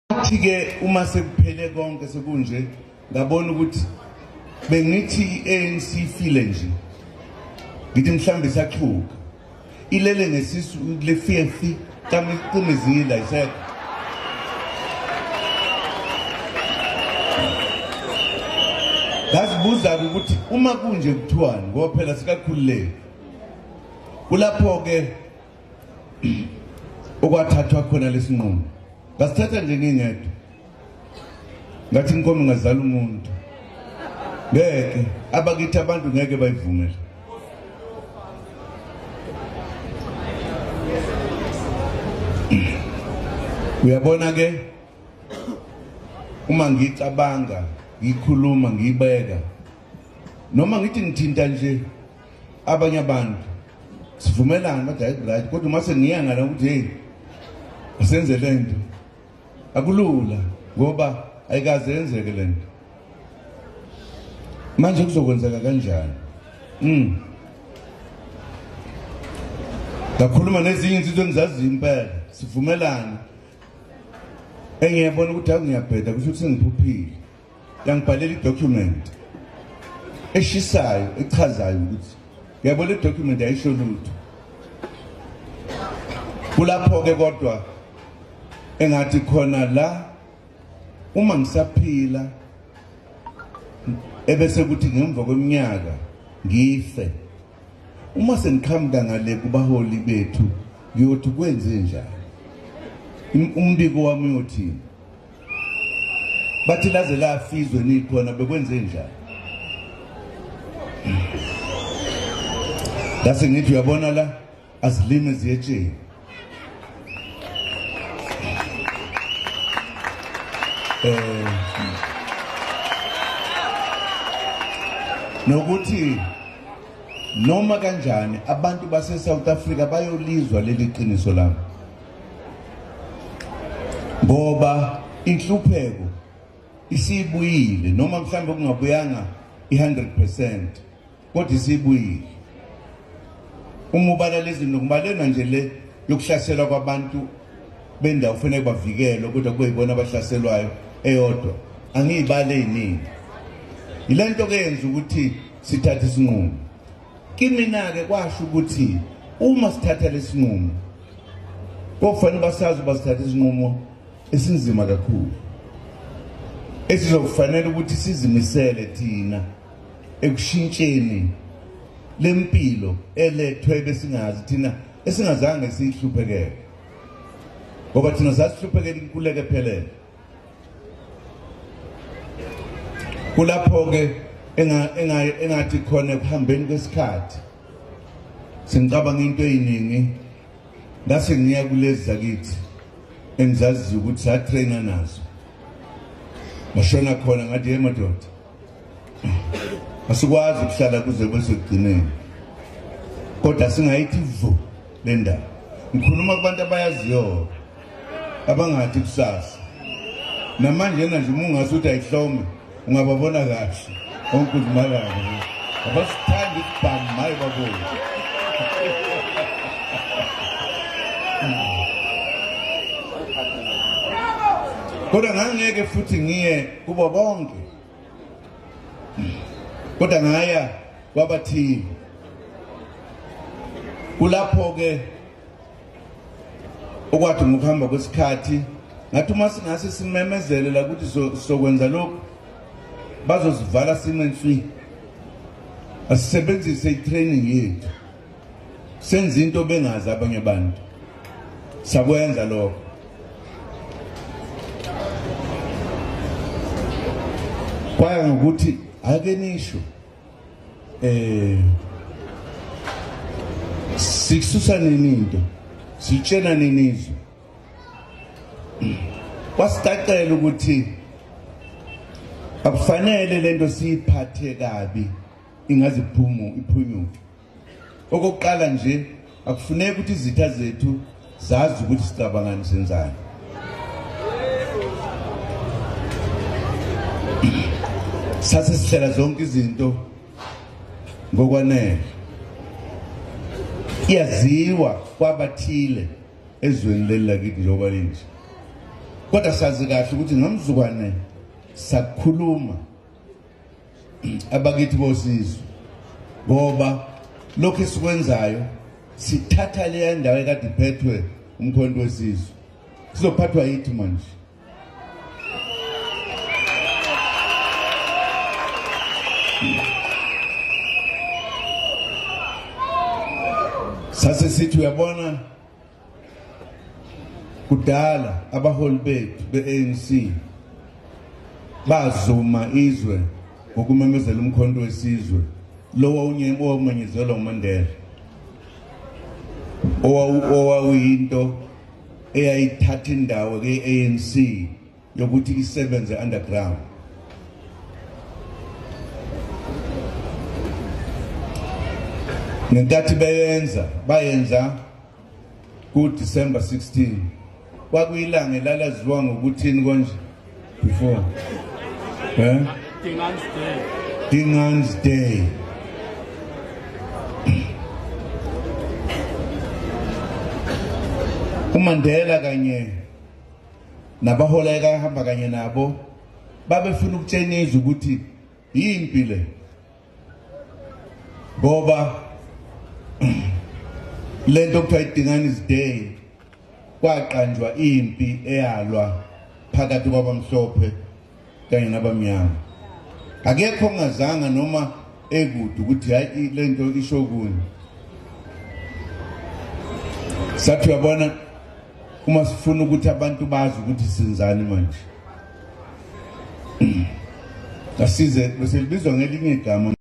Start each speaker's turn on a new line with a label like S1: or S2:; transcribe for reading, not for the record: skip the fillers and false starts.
S1: Athi-ke uma sekuphele konke sekunje, ngabona ukuthi bengithi i-ANC ifile nje, ngithi mhlawumbe isaxhuka ilele ngesisu lefefi kamicimizile ayisekho. Ngazibuza-ke ukuthi uma kunje kuthiwani, ngoba phela sikakhululeki. Kulapho-ke okwathathwa khona lesinqumo, ngasithatha nje ngingedwa, ngathi inkomo ingazala umuntu ngeke abakithi abantu ngeke bayivumele. Uyabona ke, uma ngicabanga ngikhuluma ngiyibeka noma ngithi ngithinta nje abanye abantu sivumelane bathi hayi right, kodwa uma sengiya ngala ukuthi hey asenze lento, akulula ngoba ayikaze yenzeke lento. Manje kuzokwenzeka kanjani? Ngakhuluma nezinye insizwa engizaziyo impela, sivumelane, engiyabona ukuthi hayi ngiyabheda, kusho ukuthi sengiphuphile. Yangibhalela idocument eshisayo echazayo ukuthi ngiyabona idocument ayisho lutho. Kulapho-ke kodwa engathi khona la uma ngisaphila ebese kuthi ngemva kweminyaka ngife, uma sengiqhamuka ngale kubaholi bethu ngiyothi kwenze njani, umbiko wami uyothini? Bathi laze lafizwe nikhona, bekwenze njani? Ngase ngithi uyabona la azilime ziyetsheni. Nokuthi noma kanjani abantu base South Africa bayolizwa leli qiniso lami, ngoba inhlupheko isibuyile, noma mhlawumbe kungabuyanga i-100% kodwa isibuyile. Uma ubala lezi zinto, kubalena nje le yokuhlaselwa kwabantu bendawo kufanele bavikelwe, kodwa kube yibona abahlaselwayo eyodwa, angiyibale eyiningi. Yile nto ke yenza ukuthi sithathe isinqumo. Kimina-ke kwasho ukuthi uma sithatha lesinqumo kokufanele basazi uba sithatha isinqumo esinzima kakhulu, esizokufanele ukuthi sizimisele thina ekushintsheni lempilo elethwe besingazi thina, esingazange siyihluphekele, ngoba thina sasihluphekela inkululeko ephelele. Kulapho-ke engathi khona ekuhambeni kwesikhathi sengicabanga into eyiningi, ngase ngiya kulezi zakithi engizaziyo ukuthi satraina nazo, ngashona khona ngathi hey madoda, asikwazi ukuhlala kuze kube sekugcineni, kodwa singayithi vu le ndaba. Ngikhuluma kubantu abayaziyo abangathi kusasa namanje nje uma ungase uthi ayihlome ungababona kahle onkuzimalanga abasithandi isibhamu, maye babona. Kodwa ngangeke futhi ngiye kubo bonke, kodwa ngaya kwabathile. Kulapho ke okwathi ngokuhamba kwesikhathi ngathi uma singase simemezele la ukuthi sokwenza lokhu, bazosivala sime nswi. Asisebenzise i-training yethu, senze into bengazi abanye abantu. Sakwenza lokho. Kwaya ngokuthi ake nisho sikususa nini into, sitshena nini izwe. Kwasicacela ukuthi akufanele lento siyiphathe kabi, ingaze iphumu iphunyuke. Okokuqala nje, akufuneki ukuthi izitha zethu zazi ukuthi sicabangani, senzani. Sase sihlela zonke izinto ngokwanele. Iyaziwa kwabathile ezweni leli lakithi njengoba linje, kodwa sazi kahle ukuthi ngomzukwane sakhuluma abakithi bosizwe, ngoba lokhu esikwenzayo sithatha leya ndawo ekade iphethwe uMkhonto weSizwe, sizophathwa yithi manje. Sase sithi uyabona, kudala abaholi bethu be-ANC bazuma izwe ngokumemezela uMkhonto weSizwe lo owamenyezelwa uMandela, owawuyinto eyayithatha indawo ke-ANC yokuthi isebenze underground. Ngenkathi beyenza, bayenza ku-December 16, kwakuyilanga elalaziwa ngokuthini konje before?
S2: Dingaan's Day.
S1: Dingaan's Day. UMandela kanye nabahola ekahamba kanye nabo babefuna ukutshenisa ukuthi yimpi le, ngoba lento kuthiwa iDingaan's Day kwaqanjwa impi eyalwa phakathi kwabamhlophe kanye nabamnyama. Akekho ongazanga noma ekude ukuthi hayi, lento isho kuni. Sathi uyabona, uma sifuna ukuthi abantu bazi ukuthi senzani manje, asize bese libizwa ngelinye igama.